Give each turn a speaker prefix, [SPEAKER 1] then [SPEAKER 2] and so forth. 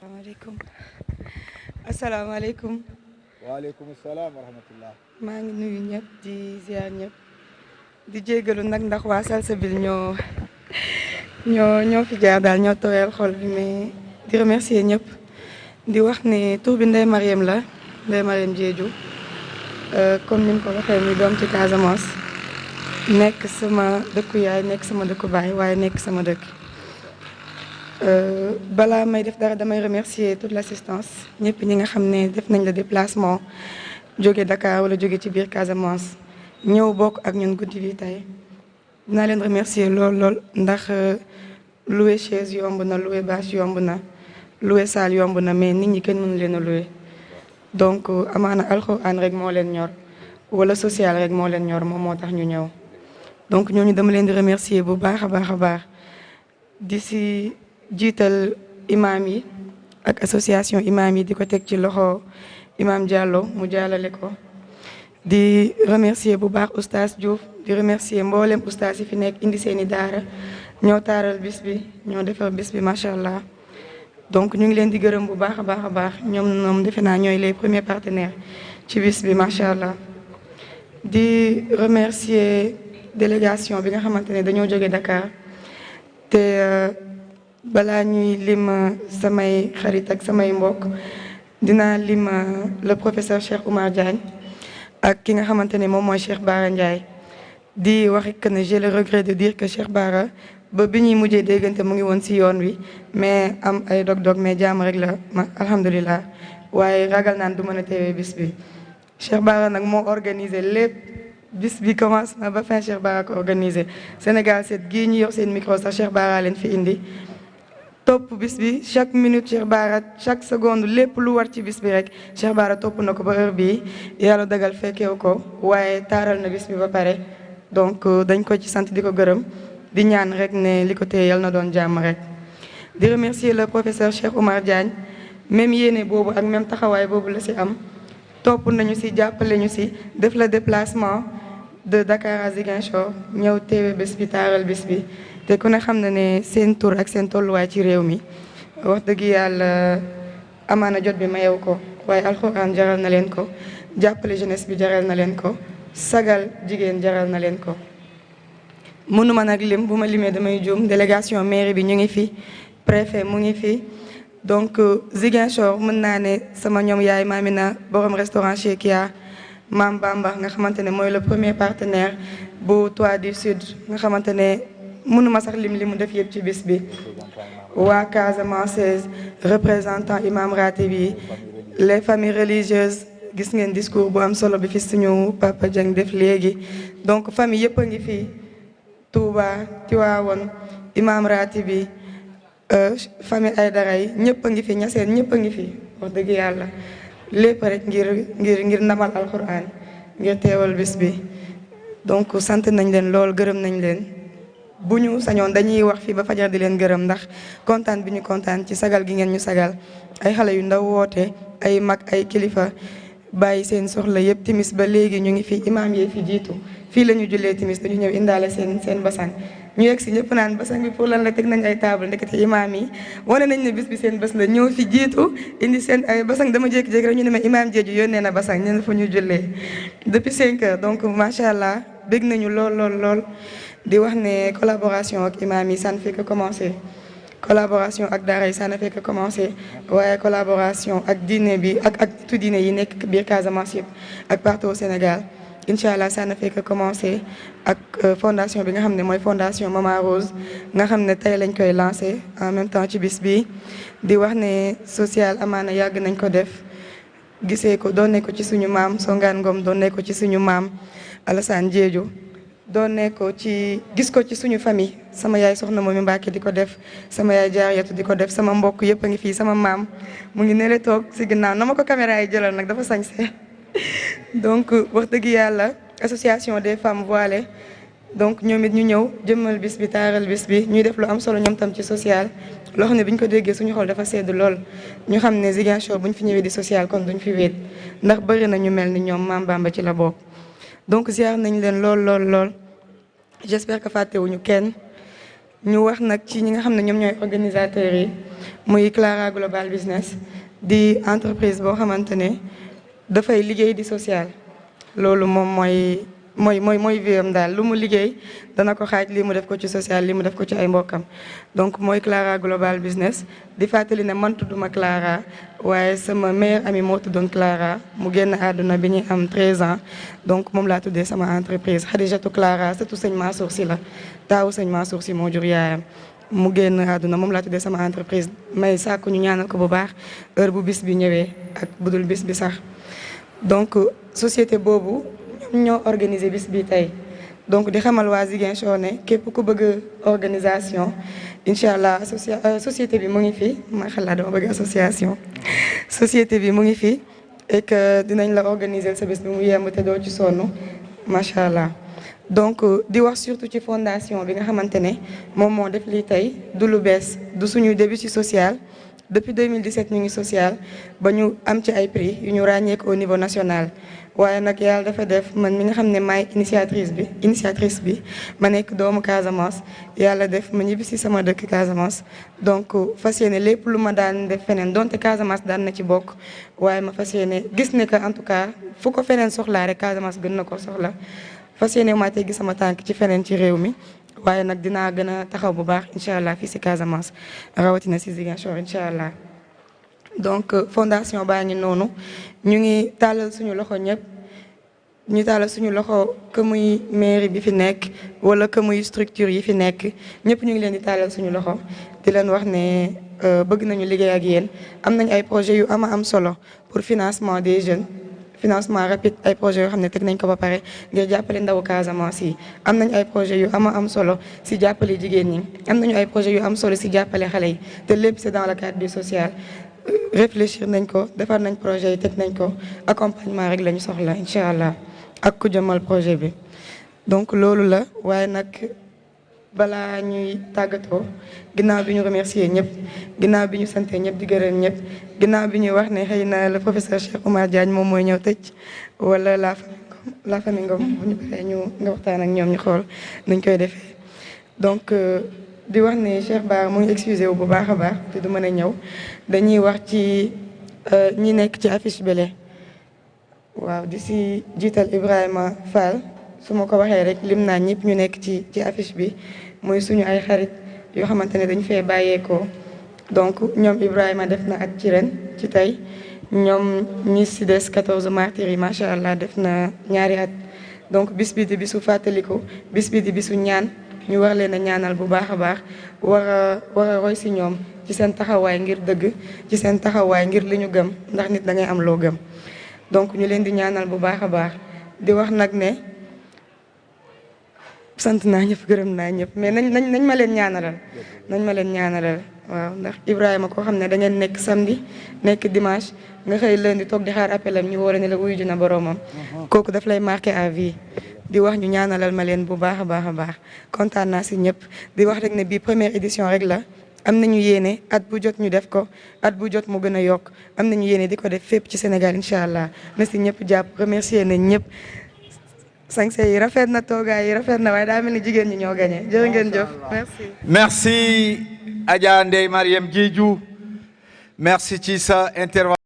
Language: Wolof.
[SPEAKER 1] asalaamaaleykum asalaamaaleykum.
[SPEAKER 2] waaleykum salaam wa rahmatullah.
[SPEAKER 1] maa ngi nuyu ñëpp di ziar ñëpp di jégalu nag ndax waa Salsabil ñoo fi jaar daal ñoo tooyal xol bi mais di remercier ñëpp di wax ne tur bi Ndeye Marième la Ndeye Marième Diédhiou comme ni mu ko waxee muy doom ci Casamance nekk sama dëkku yaay nekk sama dëkku baay waaye nekk sama dëkk. balaa may def dara damay remercier toute l'assistance ñëpp ñi nga xam ne def nañ la déplacement jóge Dakar wala jóge ci biir Casamance ñëw bokk ak ñun guddi bi tey dinaa leen remercier lool ndax louer chaise yomb na louer bâche yomb na louer salle yomb na mais nit ñi kenn mënu leen a louer donc amaana alxuraan rek moo leen ñor wala social rek moo leen ñor moom moo tax ñu ñëw donc ñooñu dama leen di remercier bu baax a baax di si jiital imam yi ak association imam yi di ko teg ci loxo imam Diallo mu jàllale ko di remercier bu baax oustaz Diouf di remercier mboolem oustaz yi fi nekk indi seeni daara ñoo taaral bis bi ñoo defar bis bi macha allah donc ñu ngi leen di gërëm bu baax a baax ñoom defe naa ñooy les premiers partenaires ci bis bi macha allah di remercier délégation bi nga xamante ne dañoo jóge Dakar te balaa ñuy lim samay xarit ak samay mbokk dinaa lim le professeur Cheikh Oumar Diagne ak ki nga xamante ne moom mooy Cheikh Bara Ndiaye di wax que ne j'ai le regret de dire que Cheikh Bara ba bi ñuy mujjee déggante mu ngi woon ci yoon wi mais am ay dog-dog mais jàmm rek la alhamdulilah waaye ragal naan du mën a teewee bis bi. Cheikh Bara nag moo organisé lépp bis bi commencement ba fin Cheikh Bara ko organisé Sénégal set gii ñu yor seen micro sax Cheikh Bara leen fi indi. topp bis bi chaque minute Cheikh Bara chaque seconde lépp lu war ci bis bi rek Cheikh Bara topp na ko ba heure bii yàlla dagal fekkeew ko waaye taaral na bis bi ba pare donc dañ ko ci sant di ko gërëm di ñaan rek ne li ko téye yal na doon jàmm rek. di remercier le professeur Cheikh Oumar Diagne même yéene boobu ak même taxawaay boobu la ci am topp nañu ci jàppale ñu ci def la déplacement de Dakar à Ziguinchor ñëw teewe bés bi taaral bés bi. te ku ne xam na ne seen tur ak seen tolluwaay ci réew mi wax dëgg yàlla amaana jot bi mayew ko waaye alxuraan jaral na leen ko jàppale jeunesse bi jaral na leen ko sagal jigéen jaral na leen ko. mënuma nag lim bu ma limee damay juum délégation mairie bi ñu ngi fi préfet mu ngi fi donc Ziguinchor mën naa ne sama ñoom yaay Mamina borom restaurant chez Kia Mam Bamba nga xamante ne mooy le premier partenaire bu Toit du Sud nga xamante ne. mënuma sax lim li mu def yëpp ci bis bi waa Casamance représentant imam ratib yi les familles religieuses gis ngeen discours bu am solo bi fi suñu Papa Dieng def léegi donc famille yëpp a ngi fi Touba Tiwaawoon imam ratib yi famille Aydara yi ñëpp a ngi fi ñaseen ñëpp a ngi fi wax dëgg yàlla lépp rek ngir ndamal alquran ngir teewal bis bi donc sant nañ leen lool gërëm nañ leen bu ñu sañoon dañuy wax fii ba fajar di leen gërëm ndax kontaan bi ñu kontaan ci sagal gi ngeen ñu sagal ay xale yu ndaw woote ay mag ay kilifa bàyyi seen soxla yëpp timis ba léegi ñu ngi fi imaam yee fi jiitu fii la ñu jullee timis dañu ñëw indaale seen basang ñu yegg si ñëpp naan basang bi pour lan la teg nañ ay table ndekete imaam yi wane nañ ne bis bi seen bés la ñëw fi jiitu indi seen ay basang dama jékki-jékki rek ñu ne ma imaam Diédhiou yónnee na basang ñu ne fa ñu jullee depuis 5 heures donc macha allah bég nañu lool. di wax ne collaboration ak imam yi ça ne fait que commencer collaboration ak daara yi ça ne fait que commencer waaye collaboration ak diine bi ak nitu diine yi nekk biir Casamance yëpp ak partout au Sénégal incha allah ça ne fait que commencer ak fondation bi nga xam ne mooy fondation Mama Rose nga xam ne tey lañ koy lancer en même temps ci bis bi di wax ne social amaana yàgg nañ ko def gisee ko doon ne ko ci suñu maam Songane Ngom doon ne ko ci suñu maam Alassane Diédhiou doon ne ko ci gis ko ci suñu famille sama yaay soxna Momi Mbacke di ko def sama yaay Jaariyatu di ko def sama mbokk yëpp a ngi fii sama maam mu ngi nele toog si ginnaaw na ma ko caméra yi jëlal nag dafa sañse donc wax dëgg yàlla association des femmes voilées donc ñoom it ñu ñëw jëmmal bis bi taaral bis bi ñuy def lu am solo ñoom tam ci social loo xam ne bi ñu ko déggee suñu xol dafa sedd lool ñu xam ne Ziguinchor bu ñu fi ñëwee di social kon duñ fi wéet ndax bëri na ñu mel ni ñoom Maam Bamba ci la bokk. donc ziar nañ leen lool j'espère que fàttewuñu kenn ñu wax nag ci ñi nga xam ne ñoom ñooy organisateurs yi muy Clara Global Business di entreprise boo xamante ne dafay liggéey di social loolu moom mooy viam daal lu mu liggéey dana ko xaaj lii mu def ko ci social lii mu def ko ci ay mbokkam donc mooy Clara Global Business di fàttali ne man tudduma Clara waaye sama meilleure amie moo tuddoon Clara mu génn àdduna bi ñuy am 13 ans donc moom laa tuddee sama entreprise Khadijatou Clara surtout sëñ Mansour Sy la taawu sëñ Mansour Sy moo jur yaayam mu génn àdduna moom laa tuddee sama entreprise may sàkku ñu ñaanal ko bu baax heure bu bis bi ñëwee ak budul bis bi sax donc société boobu ñoom ñoo organiser bis bi tey donc di xamal waa Ziguinchor ne képp ku bëgg organisation incha allah société bi mu ngi fi ma xalaat dama bëgg association société bi mu ngi fi et que dinañ la organiser sa bis bi mu yemb te doo ci sonn macha allah. donc di wax surtout ci fondation bi nga xamante ne moom moo def lii tey du lu bees du suñu début ci social depuis 2017 ñu ngi social ba ñu am ci ay prix yu ñu ràññeek au niveau national waaye nag yàlla dafa def man mi nga xam ne maay initiatrice bi ma nekk doomu Casamance yàlla def ma ñibbi si sama dëkk Casamance donc fas yéene lépp lu ma daan def feneen donte Casamance daan na ci bokk waaye ma fas yéene gis ne que en tout cas fu ko feneen soxlaa rek Casamance gën na ko soxla fas yéene maa teggi sama tànk ci feneen ci réew mi waaye nag dinaa gën a taxaw bu baax incha allah fii si Casamance rawatina si Ziguinchor incha allah donc fondation baa ngi noonu ñu ngi tàllal suñu loxo ñëpp ñu tàllal suñu loxo que muy mairie bi fi nekk wala que muy structure yi fi nekk ñëpp ñu ngi leen di tàllal suñu loxo di leen wax ne bëgg nañu liggéey ak yéen am nañ ay projets yu am solo pour financement des jeunes financement rapide ay projets yoo xam ne teg nañ ko ba pare ngir jàppale ndawu Casamance yi am nañ ay projets yu am solo si jàppale jigéen ñi am nañu ay projets yu am solo si jàppale xale yi te lépp c'est dans le cadre du social réfléchir nañ ko defar nañ projet yi teg nañ ko accompagnement rek la ñu soxla incha allah ak ku jëmal projet bi donc loolu la waaye nag balaa ñuy tàggatoo ginnaaw bi ñu remercier ñëpp ginnaaw bi ñu sante ñëpp di gërëm ñëpp ginnaaw bi ñuy wax ne xëy na le professeur Cheikh Oumar Diagne moom mooy ñëw tëj wala la famille Ngom bu ñu paree ñu nga waxtaan ak ñoom ñu xool nuñ koy defee donc di wax ne Cheikh Bara mu ngi excusé wu bu baax a baax te du mën a ñëw dañuy wax ci ñi nekk ci affiche bele waaw di si jiital Ibrahima Fall su ma ko waxee rek lim naa ñëpp ñu nekk ci affiche bi muy suñu ay xarit yoo xamante ne dañu fee bàyyeekoo donc ñoom Ibrahima def na at ci ren ci tey ñoom ñi si des 14 martyrs yi macha allah def na ñaari at donc bis bi di bisu fàttaliku bis bi di bisu ñaan ñu war leen a ñaanal bu baax a baax war a roy si ñoom ci seen taxawaay ngir dëgg ci seen taxawaay ngir li ñu gëm ndax nit da ngay am loo gëm donc ñu leen di ñaanal bu baax a baax di wax nag ne sant naa ñëpp gërëm naa ñëpp mais nañ ma leen ñaanalal waaw ndax Ibrahima koo xam ne da ngeen nekk samedi nekk dimanche nga xëy lundi toog di xaar appelam ñu war a ne la wuyu ji na boroomam kooku daf lay marqué à vie di wax ñu ñaanalal ma leen bu baax a baax kontaan naa si ñëpp di wax rek ne bii première édition rek la am nañu yéene at bu jot ñu def ko at bu jot mu gën a yokk am nañu yéene di ko def fépp ci Sénégal incha allah na si ñëpp jàpp remercier nañ ñëpp sañse yi rafet na toogaay yi rafet na waaye daa mel ni jigéen ñi ñoo gagné jërë ngeen jëf
[SPEAKER 2] merci Adja Ndeye Mariam Diédhiou merci ci sa intervention